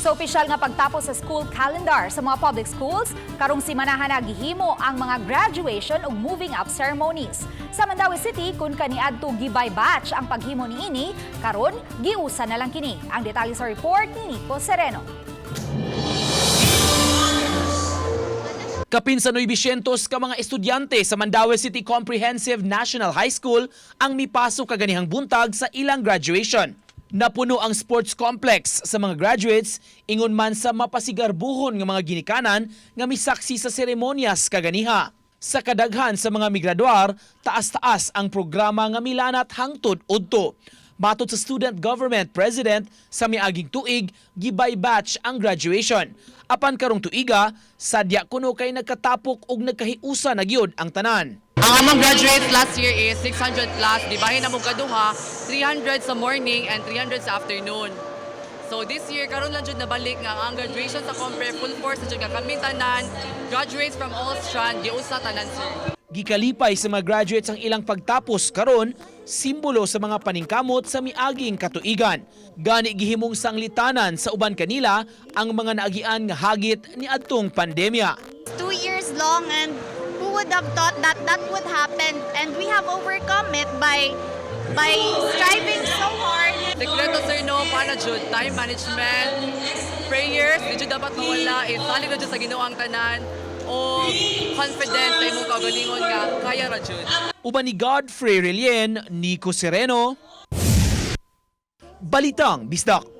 Sa opisyal nga pagtapos sa school calendar sa mga public schools, karong simanahan na gihimo ang mga graduation ug moving up ceremonies. Sa Mandaue City, kun kaniadto gibay batch ang paghimo niini, karon giusa na lang kini. Ang detalye sa report ni Nico Sereno. Kapin sa 900 ka mga estudyante sa Mandaue City Comprehensive National High School ang mipasok kaganihang buntag sa ilang graduation. Napuno ang sports complex sa mga graduates ingon man sa mapasigarbuhon nga mga ginikanan nga misaksi sa seremonyas kaganiha. Sa kadaghan sa mga migraduar, taas-taas ang programa nga milanat hangtod udto. Matod sa student government president, sa miaging tuig, gibay batch ang graduation. Apan karong tuiga, sadya kuno kay nagkatapok og nagkahiusa na gyud ang tanan. Ang among graduates last year is 600 plus, di bahin na mo kaduha, 300 sa morning and 300 sa afternoon. So this year, karon lang jud nabalik nga ang graduation sa Compre full force na jud nga kami tanan, graduates from all strand, giusa tanan, sir. Gikalipay sa mga graduates ang ilang pagtapos karon, simbolo sa mga paningkamot sa miaging katuigan. Gani gihimong sanglitanan sa uban kanila ang mga naagian nga hagit ni adtong pandemya. 2 years long, and who would have thought that that would happen? And we have overcome it by striving so hard. Sekreto, sir, no, paano jud, time management, prayers, di jud dapat mawala, eh, salig na jud sa Ginoo ang tanan, o confidence sa imong kaugalingon nga kaya ra jud. Uban ni Godfrey Relien, Nico Sereno, Balitang Bisdak.